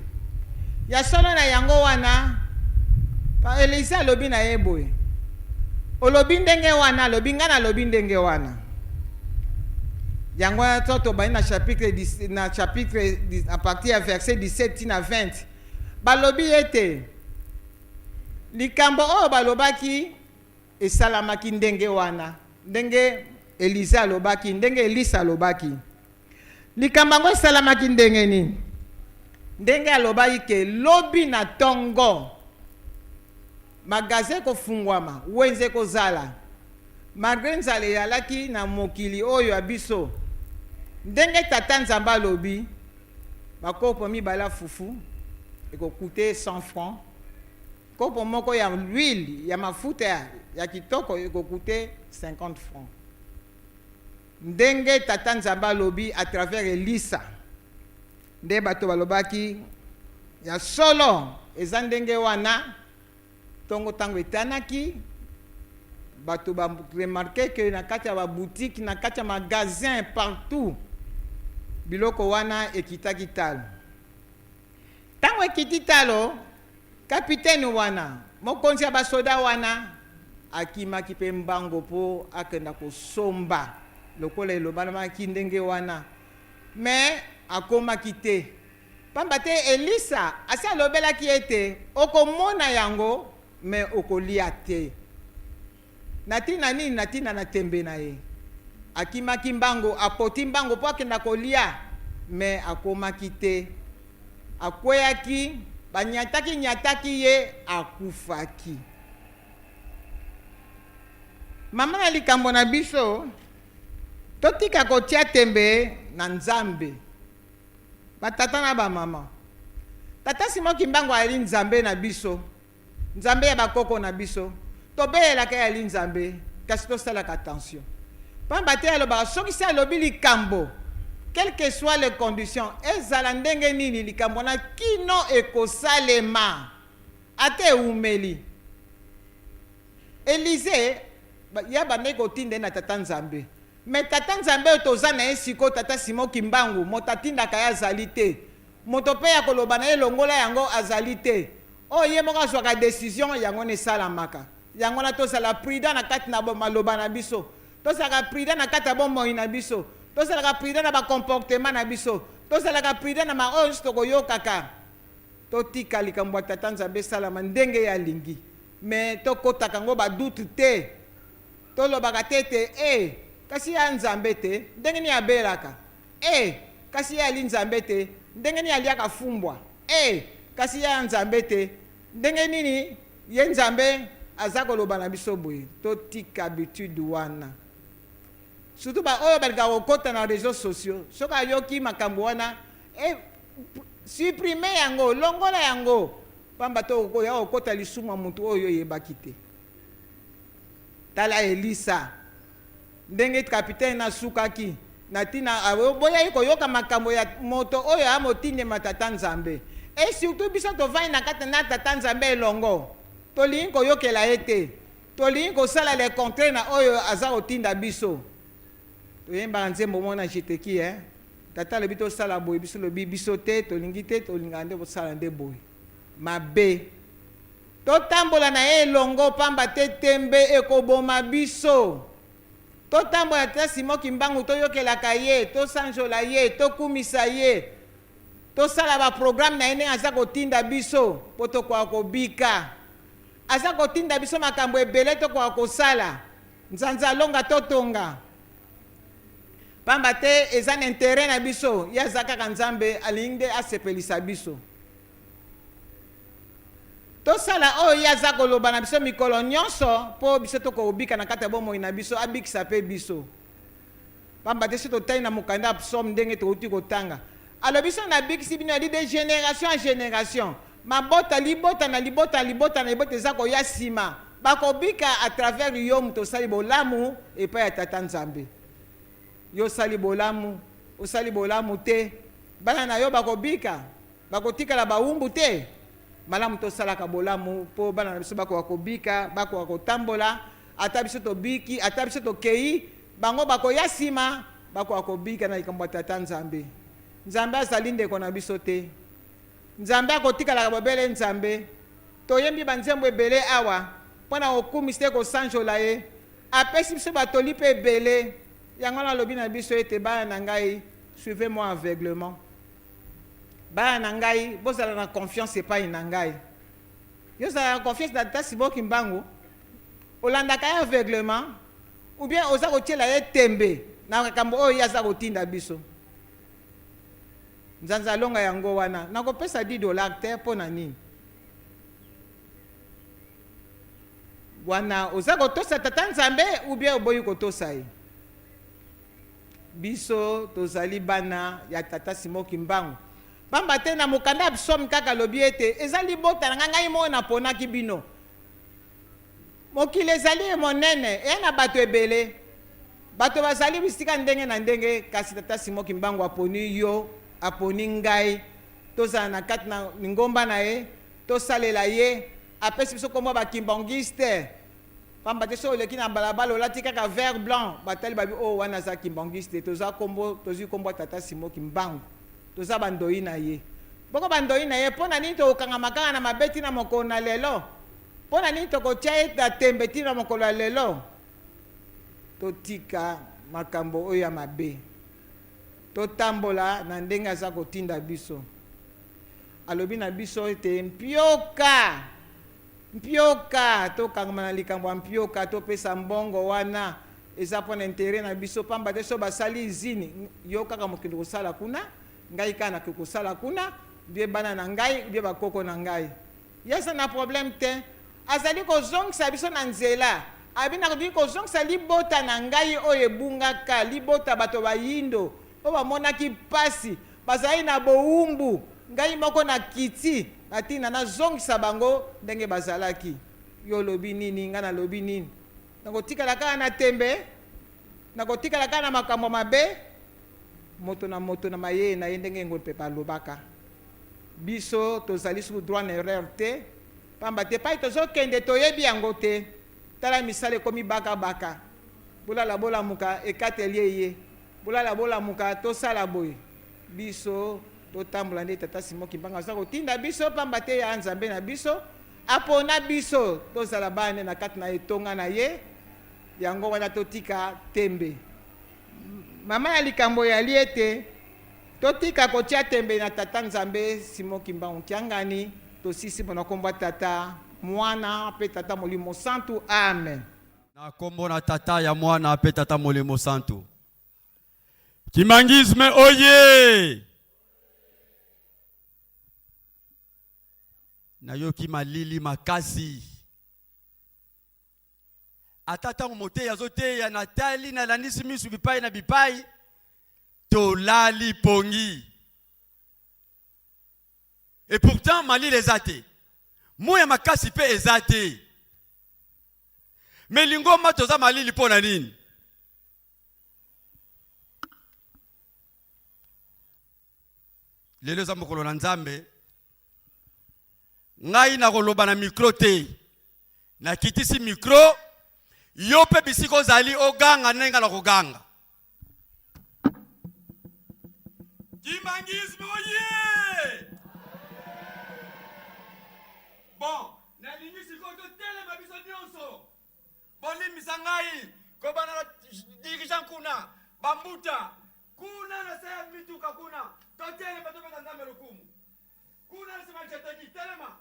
Ya solo na yango wana, Elise alobi na ye boye, olobi ndenge wana? Alobi, ngai nalobi ndenge wana. Yango wana to tobandi na chapitre 10, na chapitre 10, à partir ya verset 17 ti na 20, balobi ete likambo oyo balobaki esalamaki ndenge wana, ndenge Elise alobaki, ndenge Elisa alobaki. Likambo yango esalamaki ndenge nini? Ndenge alobaki ke lobi na tongo magasin ekofungwama, wenze ekozala, malgre nzala eyalaki na mokili oyo ya biso. Ndenge Tata Nzambe alobi, bakopo mibale ya fufu ekokute 100 francs, kopo moko ya l'huile ya mafuta ya kitoko ekokute 50 francs. Ndenge Tata Nzambe alobi à travers Elisa, nde bato balobaki ya solo eza ndenge wana. Ntongo ntango etanaki, bato ba remarquer que na kati ya ba boutique, na kati ya magasin, partout biloko wana ekitaki talo. Ntango ekiti talo, kapitene wana, mokonzi ya basoda wana, akimaki mpe mbango mpo akenda kosomba lokola elobanamaki ndenge wana. Me akomaki te, pamba te Elisa asi alobelaki ete okomona yango me okolia te. Na ntina nini? Na ntina na tembe na ye. Akimaki mbango, apoti mbango mpo akenda kolia, me akomaki te. Akweyaki, banyataki nyataki ye, akufaki. Mama na likambo na biso, totika kotia tembe na Nzambe. Batata na bamama, Tata Simon Kimbangu ayali Nzambe na biso, Nzambe ya bakoko na biso. Tobelelaka ye ali Nzambe, kasi tosalaka attention, pamba te alobaka soki se alobi likambo, quelle que soit les conditions, ezala ndenge nini, likambo wana kino ekosalema, ata ewumeli. Elize ya bandaki kotinda ye na Tata Nzambe, me Tata Nzambe oyo toza na ye sikoyo, Tata Simon Kimbangu, moto atindaka ye azali te, moto mpe ya koloba na ye longola yango azali te. Oyo ye moko azwaka decision, yango wana esalamaka. Yango wana tozala prudent na kati na maloba na biso, tozalaka prudent na kati ya bomoi na biso, tozalaka prudent na bacomportement na biso, tozalaka prudent na maoyo nyonso tokoyokaka. Totika likambo ya Tata Nzambe esalama ndenge ye alingi, me tokotaka yango badoute te. Tolobaka te ete e kasi ye Nzambe te, ndenge nini abelaka? E kasi ye ali Nzambe te, ndenge nini aliaka fumbwa? E kasi ye Nzambe te, ndenge nini ye Nzambe aza koloba na biso boye? Totika habitude wana, surtout baoyo balingaka kokota na réseaux sociaux. Soki ayoki makambo wana, e supprime yango, longola yango, pamba te okoya kokota lisumu ya motu oyo oyebaki te. Tala Elisa, ndenge kapitene asukaki na ntina aboyaki koyoka makambo ya moto oyo amotindema Tata Nzambe. E surtout biso tovandi na kati na Tata Nzambe elongo, Tolingi koyokela ye te. Tolingi kosala le contraire na oyo aza kotinda biso. Toyembaka nzembo moko na Jeteki eh. Tata alobi tosala boye, biso lobi biso te, tolingi te, tolingaka nde kosala nde boye. Mabe. Totambola na ye elongo pamba te tembe ekoboma biso. Totambola tata Simon Kimbangu toyokelaka ye, tosanjola ye, tokumisa ye. Tosala ba programme na ye ndenge aza kotinda biso po tokoka kobika. Aza kotinda biso makambo ebele tokoka kosala. Nzanza alonga totonga. Pamba te eza na interet na biso. Ye aza kaka Nzambe alingi nde asepelisa biso. Tosala oyo ye aza koloba na biso mikolo nyonso po biso tokoka kobika na kati ya bomoi na biso, abikisa pe biso. Pamba te soki totali na mokanda ya Psaume ndenge towuti kotanga, alobi soki nabikisi bino yali de generation en generation, mabota, libota na libota na libota na libota eza koya sima, bakobika à travers yo moto osali bolamu epai ya Tata Nzambe. Yo osali bolamu, osali bolamu te, bana na yo bakobika, bakotikala bawumbu te. Malamu tosalaka bolamu po bana na biso bakoka kobika, bakoka kotambola, ata biso tobiki, ata biso tokeyi, Bango bakoya sima, bakoka kobika na likambo ya Tata Nzambe. Nzambe azali ndeko na biso te. Nzambe akotikalaka bobele Nzambe. Toyembi ba nzembo ebele awa mpo na kokumisa ye, kosanjola ye. Apesi biso ba toli mpe ebele. Yango wana alobi na biso ete, Bana na ngai, suivez-moi aveuglement. Bana na ngai, bozala na confiance epai na ngai. Yo ozalaka na confiance na Tata Simon Kimbangu? Olandaka ye aveuglement? Ou bien oza kotiela ye tembe na makambo oyo ye aza kotinda biso? Nzanza alonga yango wana. Nakopesa 10 dollars te mpo na nini? Wana oza kotosa Tata Nzambe ou bien oboyi kotosa ye? Biso tozali bana ya Tata Simon Kimbangu. Pamba te na mokanda ya Psaume kaka alobi ete eza libota na ngai, ngai moko naponaki bino. Mokili ezali monene, eya na bato ebele. Bato bazali bisika ndenge na ndenge, kasi Tata Simon Kimbangu aponi yo, aponi ngai, tozala na kati na lingomba na ye, tosalela ye, apesi biso kombo ya ba Kimbanguiste. Pamba te soki oleki na balabala olati kaka vert blanc, batali babi oh wana aza Kimbanguiste, toza kombo, tozui kombo ya Tata Simon Kimbangu. Toza ba ndoyi na ye. Bongo ba ndoyi na ye, po na nini tokokangama kaka na mabe ti na mokolo na lelo? Mpo na nini tokotia ye na tembe tii na mokolo ya lelo? Totika makambo oyo ya mabe. Totambola na ndenge aza kotinda biso. Alobi na biso ete mpioka, mpioka, tokangama na likambo ya mpioka, topesa mbongo wana eza mpo na interet na biso, pamba te soki basali izini, yo kaka mokende kosala kuna, ngai kaka nakoki kosala kuna, bie bana na ngai, bie bakoko na ngai. Ye aza na problème te. Azali kozongisa biso na nzela. Alobi nakoki kozongisa libota na ngai oyo ebungaka, libota bato bayindo oyo bamonaki mpasi, bazalaki na bowumbu. Ngai moko nakiti na ntina nazongisa bango ndenge bazalaki. Yo olobi nini? Ngai nalobi nini? Nakotikala kaka na tembe? Nakotikala kaka na makambo mabe? Moto na moto na mayeye na ye, ndenge Ngolpepe alobaka. Biso tozali suku droit na erreur te pamba te epai tozo kende toyebi yango te tala misala ekomi baka baka bolala bolamuka ekateli eye bolala bolamuka tosala boye biso totambola nde tata Simon Kimbangu aza kotinda biso pamba te ya Nzambe na biso apona biso tozala bana na kati na etonga na ye yango wana totika tembe. Mama ya likambo eyali ete totika kotia tembe na Tata Nzambe Simon Kimbangu Kiangani. Tosisi pona kombo ya Tata, Mwana pe Tata Molimo Santu. Amen. Na kombo na Tata ya Mwana pe Tata Molimo Santu. Kimbanguisme oye! Nayoki malili makasi. Ata ntango moteyi azoteya, natali, nalandisi misu bipai na bipai, tolali pongi. Et pourtant malili eza te, moi ya makasi mpe eza te. Me lingomba toza malili mpo na nini? Lelo eza mokolo na Nzambe, ngai nakoloba na mikro te. Nakitisi micro, yo mpe bisika ozali oganga ndenge nga nakoganga. Kimbanguisme oye! Bon, nalingi sikoyo totelema biso nyonso. Bolimbisa ngai kobanda na dirigeant kuna, bambuta kuna na se ya mituka kuna, totelema topesa Nzambe lokumu. Kuna na sima jeteki, telema.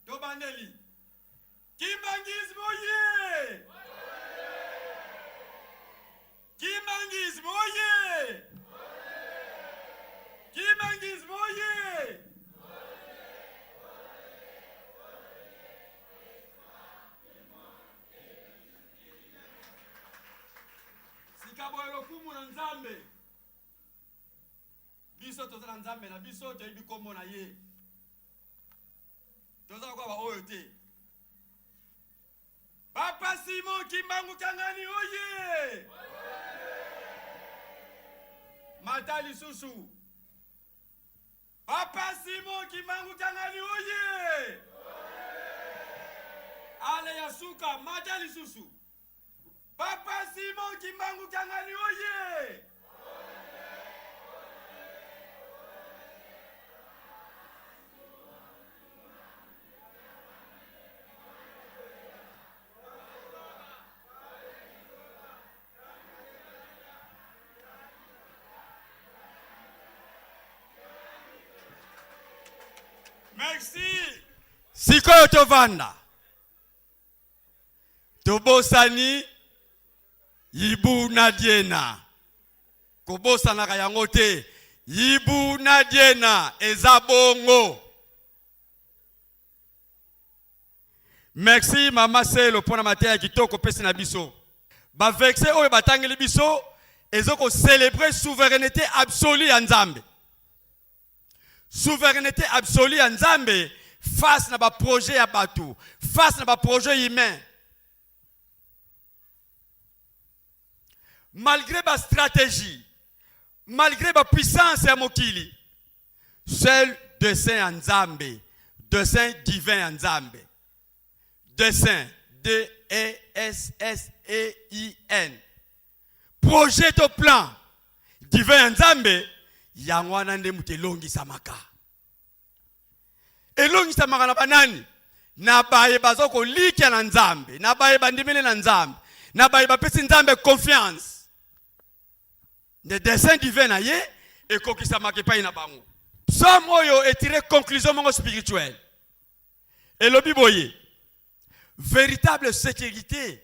Tobandeli. Kimbanguisme oye! Kimbanguisme oye! Kimbanguisme oye! Sika boye lokumu na Nzambe. Biso toza na Nzambe na biso, toyebi kombo na ye. Toza lokola ba oyo te. Papa Simon Kimbangu Kiangani oye! Mata lisusu. Papa Simon Kimbangu Kiangani oye! Ale ya suka, mata lisusu. Papa Simon Kimbangu Kiangani oye! Merci. Sikoyo tovanda. Tobosani Yibu na Diena. Kobosanaka yango te. Yibu na Diena eza bongo. Merci mama Selo pona mateya kitoko pesi na biso. Ba versets oyo batangeli biso ezo ko celebrer souveraineté absolue ya Nzambe. Souveraineté absolue ya Nzambe face na ba projet ya bato, face na ba projet humain. Malgré ba stratégie, malgré ba puissance ya mokili, seul dessein ya Nzambe, dessein divin ya Nzambe. Dessein, D E S S E I N. Projet to plan divin ya Nzambe yango wana nde moto elongisamaka. Elongisamaka na banani? Na baye baza kolikia na Nzambe, na baye bandimeli na Nzambe, na baye bapesi Nzambe confiance. Nde dessein divin na ye ekokisamaka epai na bango. Psaume oyo etire conclusion moko spirituelle. Elobi boye, véritable sécurité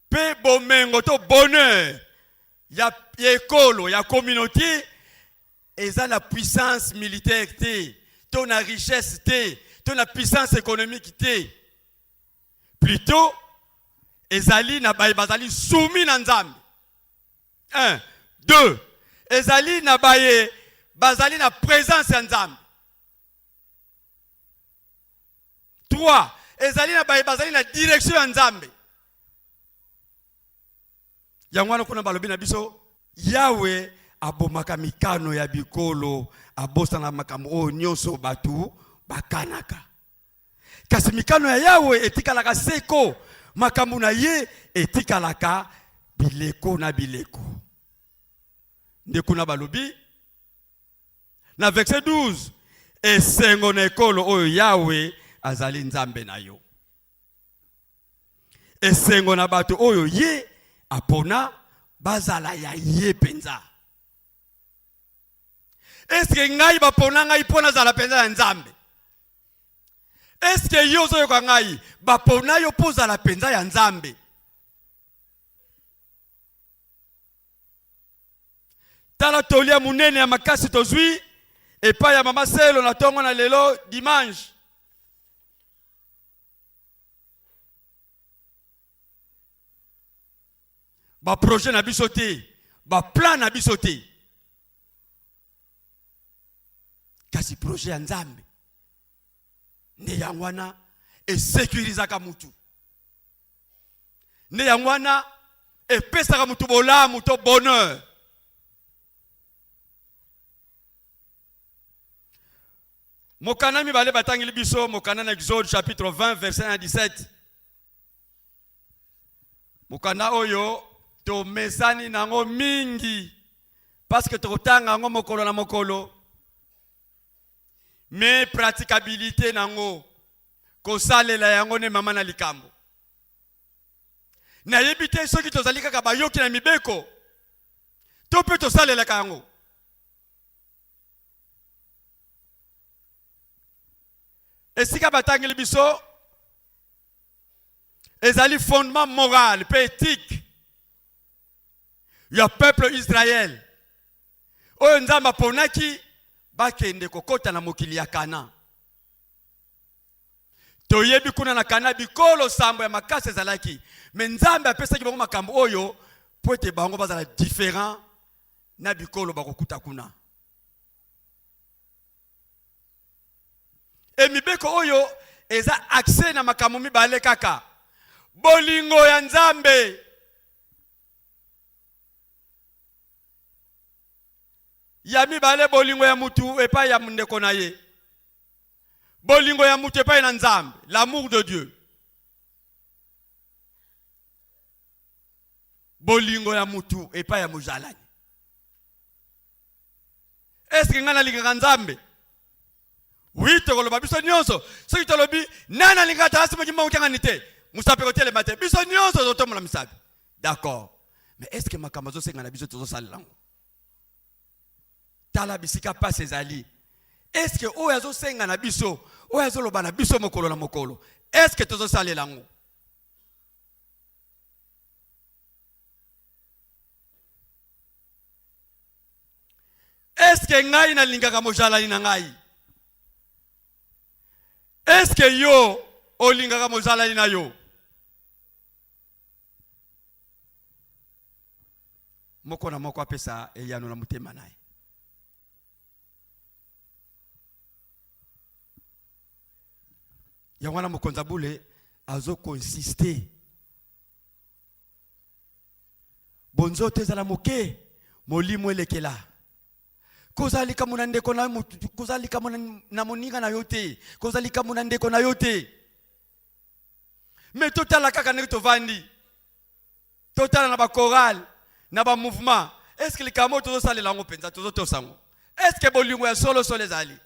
pe bomengo to bonheur ya, ya ekolo ya communauté eza na puissance militaire te to na richesse te to na puissance économique te, plutôt ezali na baye bazali soumis na Nzambe. 1 2 ezali na baye bazali na présence ya Nzambe. 3 ezali na baye bazali na direction ya Nzambe. Yango wana kuna balobi na biso Yawe abomaka mikano ya bikolo, abosana makambo oyo nyonso bato bakanaka. Kasi mikano ya Yawe etikalaka seko, makambo na ye etikalaka bileko na bileko. Nde kuna balobi na verset 12, esengo na ekolo oyo Yawe azali Nzambe na yo. Esengo na bato oyo ye apona bazala ya ye mpenza. Eske ngai bapona ngai mpo nazala mpenza ya Nzambe? Eske yo ozoyoka ngai bapona yo mpo ozala mpenza ya Nzambe? Tala toli ya monene ya makasi tozwi epai ya mama Selo na ntongo na lelo dimanche. Ba projet na biso te, ba plan na biso te, kasi projet ya Nzambe nde yango wana esecurisaka mutu, nde yango wana epesaka mutu bolamu to bonheur. Mokanda mibale batangeli biso mokanda na Exode chapitre 20 verset 1 à 17. Mokanda oyo tomesani nango mingi parce que tokotanga yango mokolo na mokolo, mais praticabilité nango kosalela yango nde mama na likambo. Nayebi te soki tozali kaka bayoki na mibeko to mpe tosalelaka yango. Esika batangeli biso ezali fondement moral mpe ethique ya peuple Israël oyo Nzambe aponaki bakende kokota na mokili ya Kana. Toyebi kuna na Kana bikolo sambo ya makasi ezalaki, me Nzambe apesaki bango makambo oyo mpo ete bango bazala différent na bikolo bakokuta kuna. E mibeko oyo eza accès na makambo mibale kaka: bolingo ya Nzambe ya mibale, bolingo ya mutu epai ya ndeko na ye, bolingo ya mutu epai na Nzambe, l'amour de Dieu, bolingo ya mutu epai ya mozalani. Eske ngai nalingaka Nzambe? Wi, tokoloba biso nyonso. Soki tolobi nani alingaka tala simoki mbongo kiangani te, mosapi ekotelema te, biso nyonso tozotombola misapi. D'accord, mais est ce que makambo azosenga na biso tozosalela yango? Tala bisika pasi ezali. Est ce que oyo azosenga na biso, oyo azoloba na biso mokolo na mokolo, est ce que tozosalela yango? Eske ngai nalingaka mozalani na ngai? Eske yo olingaka mozalani na yo? Moko na moko apesa eyano na motema na ye. Yango wana mokonzi ya bule azo koinsiste Bonzoto ezala moke, molimo elekela. Kozala likambo na ndeko na kozala likambo na moninga na yo te, kozala likambo na ndeko na yo te. Me totala kaka ndenge tovandi, totala na ba chorale, na ba mouvement. Est-ce que likambo oyo tozosalela yango mpenza, tozotosa yango? Est-ce que bolingo ya solo solo ezali?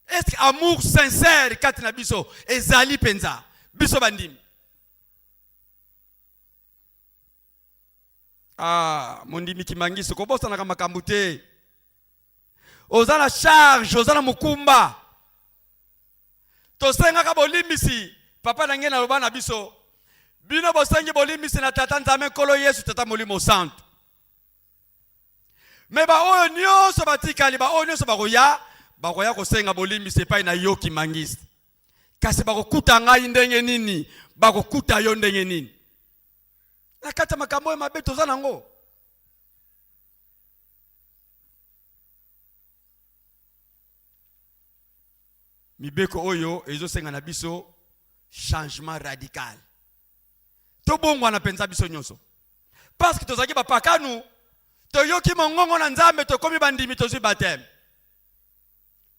Est-ce que amour sincère kati na biso ezali mpenza biso bandimi? Ah, mondimi kimangisi, kobosanaka makambo te. Oza na charge, oza na mokumba. Tosengaka bolimbisi. Papa na ngai naloba na biso, bino bosengi bolimbisi na Tata Nzambe Nkolo Yesu, Tata Molimo Santu. Me baoyo nyonso batikali, baoyo nyonso bakoya, bakoya kosenga bolimbisi epai na yo kimangisi. Kasi bakokuta ngai ndenge nini? Bakokuta yo ndenge nini? Na kati ya makambo oyo mabe toza nango. Mibeko oyo ezosenga na biso changement radical. Tobongwana mpenza biso nyonso. Parce que tozalaki bapakanu, toyoki mongongo na Nzambe, tokomi bandimi, tozwi baptême.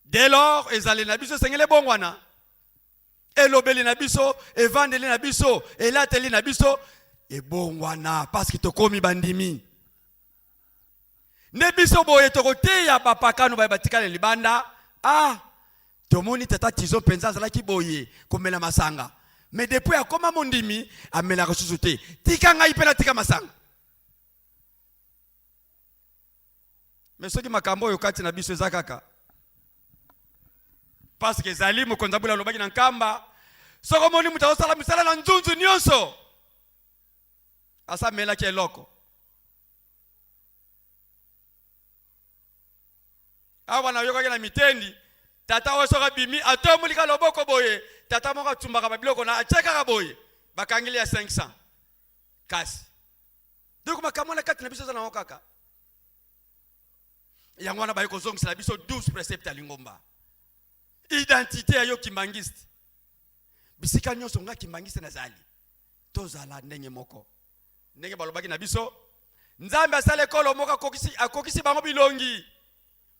Dès lors, ezaleli na biso esengeli ebongwana. Elobeli na biso, evandeli na biso, elateli na biso ebongwana parce que tokomi bandimi. Nde biso boye tokoteya bapakano baye batikali libanda. Ah, tomoni tata Tizo mpenza azalaki boye komela masanga, mais depuis akoma mondimi amelaka susu te. Tika ngai mpe natika masanga. Mais soki makambo oyo kati na biso eza kaka parce que ezali mokonzi abula alobaki na Nkamba, soki omoni moto azosala mosala na nzunzu nyonso asamelaki eloko awa nayokaki na mitendi tata oyo soki abimi atomboli ka loboko boye, tata moko atumbaka babiloko na atie kaka boye, bakangeli ya 500 kasi. Donc makambo wana kati na biso eza nango kaka. Yango wana baye kozongisela biso 12 préceptes ya lingomba, identité ya yo kimbangiste. Bisika nyonso nga kimbangiste nazali, tozala ndenge moko. Ndenge balobaki na biso, Nzambe asala ekolo moko, akokisi bango bilongi,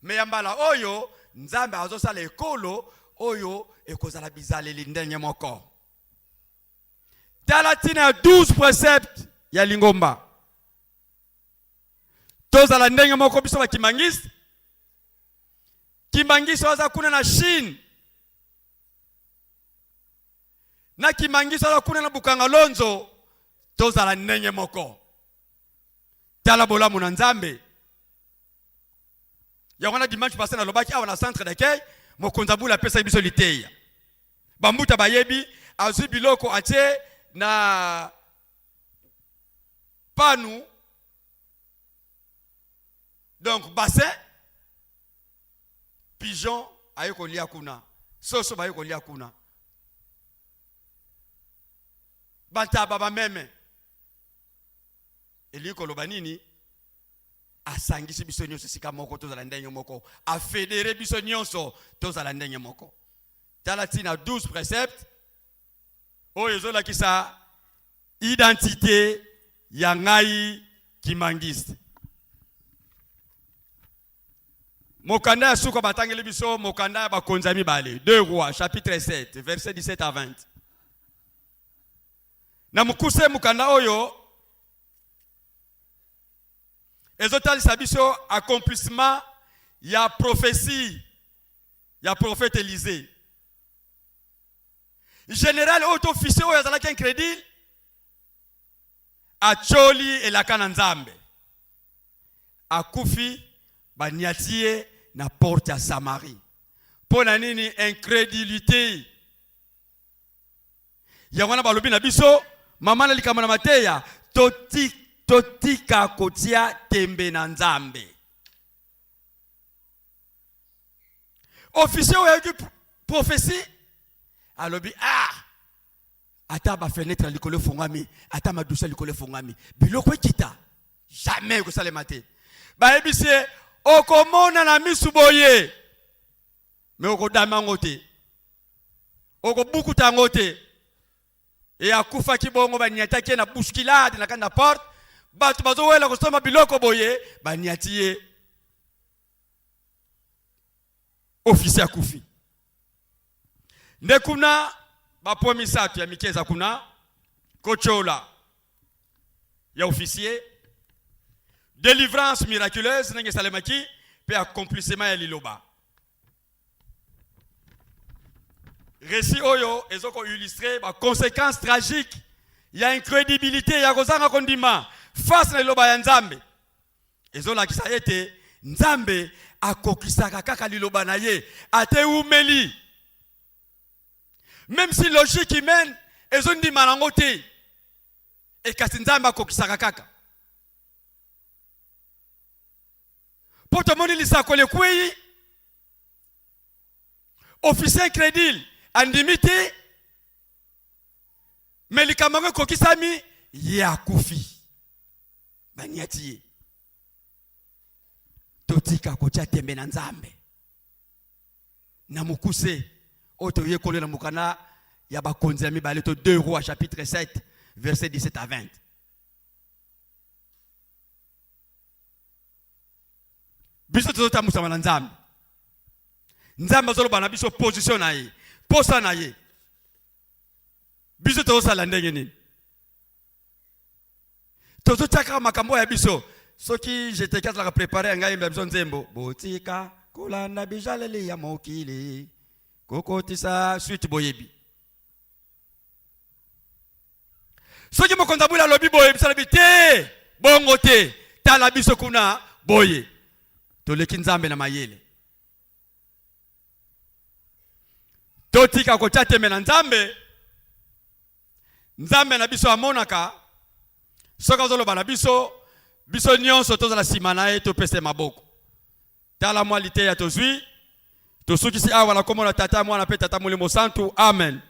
me ya mbala oyo Nzambe azosala ekolo oyo ekozala bizaleli ndenge moko. Tala ntina ya 12 préceptes ya lingomba. Tozala ndenge moko biso ba kimbanguiste. Kimbanguiste oyo aza kuna na Chine na kimbanguiste aza kuna na Bukanga Lonzo, tozala ndenge moko. Tala bolamu na Nzambe. Yango wana dimanche passé nalobaki awa na centre d'accueil, mokonzi abula apesaki biso liteya. Bambuta bayebi, azwi biloko atie na panu, donc bassin, pigeon aye kolia kuna, soso baye kolia kuna, bantaba bameme. Elingi koloba nini? Asangisi biso nyonso esika moko, tozala ndenge moko. Afedere biso nyonso, tozala ndenge moko. Tala ntina 12 préceptes oyo ezolakisa identité ya ngai kimbanguiste. Mokanda ya suka batangeli biso mokanda ya bakonzi ya mibale, 2 Rois chapitre 7 verset 17 à 20. Na mokuse mokanda oyo ezotalisa biso accomplissement ya prophétie ya prophète Élisée. Général oyo to officier oyo azalaki incrédule acholi elaka na Nzambe, akufi, baniati ye na porte ya Samarie. Mpo na nini? Incrédulité. Yango wana balobi na biso mama na likambo na mateya, totika kotia tembe na Nzambe. Officier oyo ayoki prophétie alobi, ah, ata ba fenêtre ya likolo efongwami, ata madusa ya likolo efongwami, biloko ekita, jamais ekosalema te. Bayebisi ye, okomona na misu boye, me okodama yango te, okobukuta yango te. E akufaki bongo, baniataki ye na bousculade na kati na porte, bato bazowela kosomba biloko boye, baniati ye, officier akufi. Nde kuna bapo misato ya mike eza kuna, kotyola ya officier, délivrance miraculeuse ndenge esalemaki, mpe accomplissement ya liloba. Récit oyo ezoko illustrer ba conséquences tragiques ya incrédibilité, ya kozanga kondima face na liloba ya Nzambe. Ezolakisa ete Nzambe akokisaka kaka liloba na ye ate umeli, même si logique humaine ezondima nango te, ekasi Nzambe akokisaka kaka. Mpo tomoni lisakoli ekwei, officier incrédule andimi te, me likambo yango ekokisami, ye akufi, baniati ye. Totika kotia tembe na Nzambe. Na mokuse oyo toyekoli na mokanda ya bakonzi ya mibale to 2 Rois chapitre 7 verset 17 à 20. Biso tozotambwisama na Nzambe. Nzambe azoloba na biso position na ye, posa na ye. Biso tozosala ndenge nini? Tozotia kaka makambo ya biso. Soki jeteki azalaka prepare ya ngai yembela biso nzembo, botika kolanda bijaleli ya mokili, kokotisa suite boyebi. Soki mokonzi abula alobi boye, biso alobi te, bongo te, tala biso kuna boye, toleki Nzambe na mayele. Totika kotia tembe na Nzambe. Nzambe na biso amonaka soki azoloba na biso, biso nyonso tozala nsima na ye, topesa ye maboko. Tala mwa liteya tozwi, tosukisi awa na komona Tata, Mwana mpe Tata Molimo Santu. Amen.